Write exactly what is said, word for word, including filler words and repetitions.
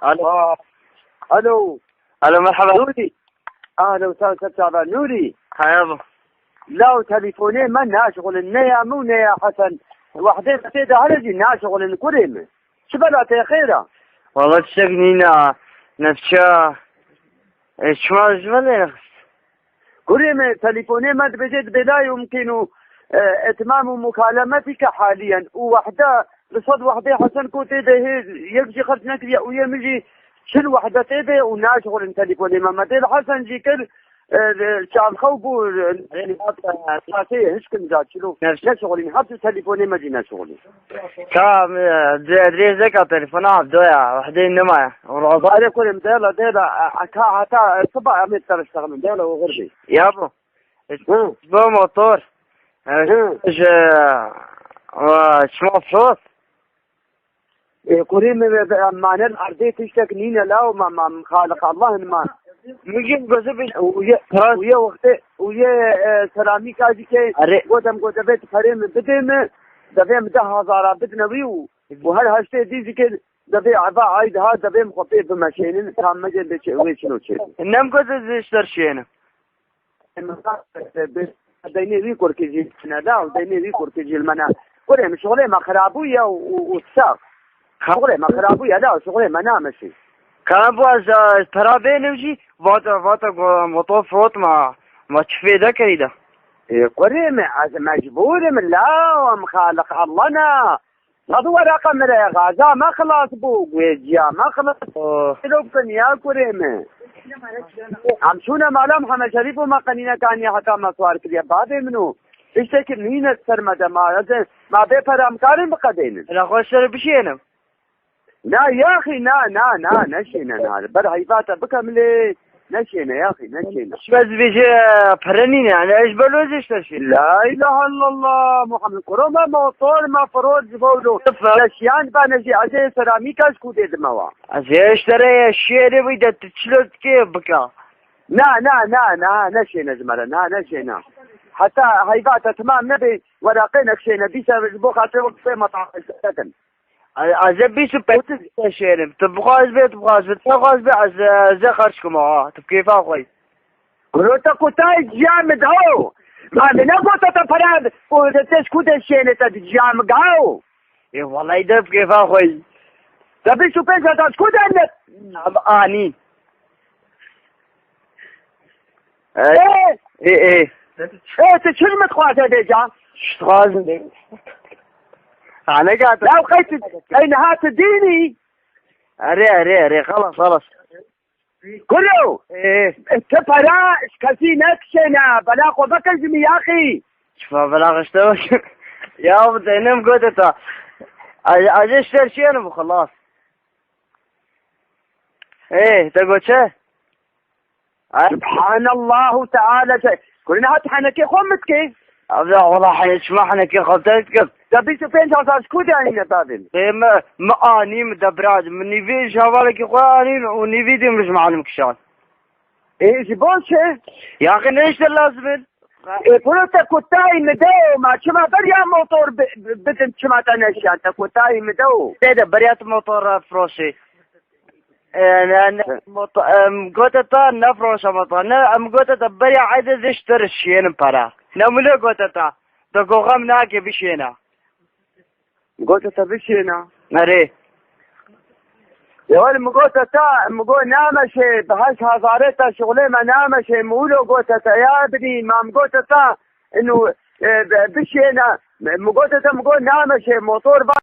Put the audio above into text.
Alo. Aa. Alo. Alo, merhaba. Nûrî. Ahlen we sehlen, ser çava. Nûrî. Haya bu. Law telîfonê me naşixulin, ne ya min û ne ya Hesen. Wehdê me tê de here jî naşixulin, kurê min. Çi bela tê xêr a? Wala tiştek nîne, nefça. E, çima ji me lê nexist? Kurê me, telîfonê me dibêje dibê la yumkîn û, e, etmam û mukalemetî ke haliyen û wehde, li sed wehdê Hesen ku tê de hê yek jî xerc nekiriye û yê min jî çil wehde tê de û naşixulin telîfonê me. Me dê li Hesen jî kir, e, li çavxew bû, e, yani, hat, e, sasê hişkin ca çilo. Evet. Neşixulin, hat telîfonê me jî neşixulin. Ka, e, di-, dirêjeka telefona Evdo ya, wehdê nemaye. Razî. Barê kurê min, dela, dela, e, e, ka heta, e, siba em ê teriştexilin, dela, o xir bê. Ya bu. Hı. Bo motor. E, Hı. Ji, e, çima firot? E, kurê min, e, e, mane erdê tiştek nîne la, ma, ma, xaliq Allah ma. Min jî goze bi Û ye, Trans- û ye wextê, û ye, e, seramîka jî ke Erê. Gotem, gote, vê tu perê min bidê min, devê min deh hezara bidine wî û, û her heştê dî jî ke Devê eva ayd ha, devê min xwe pê bimeşênin, tam mecên bê çi-, wê çilo çê. Nem gote ez ê ji te re şiyênim. Deynê wî kurkê jî ne da, û deynê wî kurkê jî li me ne. Kurê min şixulê me xirabû ye û, û, û sax. Şixulê me xirabû ye da, şixulê me nameşî. Kana bu ez, e, pera bênim jî, vata, vata, go-, motor firot ma, ma çi fêde kerî de. Ê, kurê min, ez mecbûr im, la, em xaliq Allah ne. Tabi weraqa min re, gaza me xilas bû, guêciya me xilas bû. Oh. Çilo bikin ya kurê min. Em çûne mala Mihemed Şerîf û me qenîne kaniye heta me swar kiriye. Bavê min û tiştekî nîne ser me de ma, ez ê, ma bê pere em karin biqedênin. Ela xwe ji te re bişiyênim. Na, yaxî, na, na, na, neşêne, na. Ber heyva te bikem lê, neşêne, yaxî, neşêne. Şibez dibêje pere nîne, yani ez belo ez işte şey. La ilahe illallah, Muhammed. Kuro me motor me firot ji bo lo. Tıfı. Leşiyan bane jî, ez ê seramîka ji ku dê dime wa. Ez ê işte re şiyê de bî de tu çilo dikê bika. Na, na, na, na, neşêne ji me re, na, neşêne. Heta heyva te timam nebe, weraqê nekşêne, dîsa ji bo xatirê wek pê me taxil. Ez ê bîst û pênc şêrim. Tu bixwaz bê, tu bixwaz bê, tu bixwaz bê, ez, ez ê xerc kim, ha. Tu bi kêfa xwe yî. Kuro te kutayî ciya min de o. Ma min negote te pera, ku te ji ku de şêne te di ciya min ga o. Ê, welay de bi kêfa xwe yî. Te bîst û pênc hezar ji ku de ne? Anî. Ê! Ê, ê. Ê, tu çi min dixwaze vêca? Çi dixwazim bê? Haneka tu. Ya qey tu, ey niha tu dînî? Erê, erê, erê, xelas, xelas. Kuro! Ê. E, tu pera ji kesî nekişêne, bela xwe veke ji min yaxî. Çima bela xwe ji te veke? Ya bu te nem gote ta. Aj-, ajê şter şiyene bu xelas. Ê, te got çi? Ha? Subhanallahu Teala. Kurî niha tu henekê xwe min dikê? Abla, wala hene-, çima henekê xwe te dikim? Te bîst û pênc hezar ji ku de anîne bavê min? Ê, me, me anî, me de bira, me nîvî ji hevalekî xwe anîn û nîvî dî min ji malim kişand. Ê, ji bo çi? Yaxî ne işte lazim in. Ê, piro te kutayî min de, ma çima beriya motor bi-, bi-, bidim, çima te neşiyan, te kutayî min de. Tê de beriya tu motor firoşî. E, ne, ne, He. moto-, em, gote ta ne firoşa motor. Ne, em gote ta beriya eyde ziştir şiyênin para. Ne mule gote ta. Te go xem nake bişêna. Gote te bişêna. Erê. Ya wele min gote ta, min go nameşê, bi heşt hezarê te şixulê me nameşê, min wilo gote te, ya binî, ma min gote ta, inu, e, bi-, bişêne, min gote te, min go nameşê, motor va-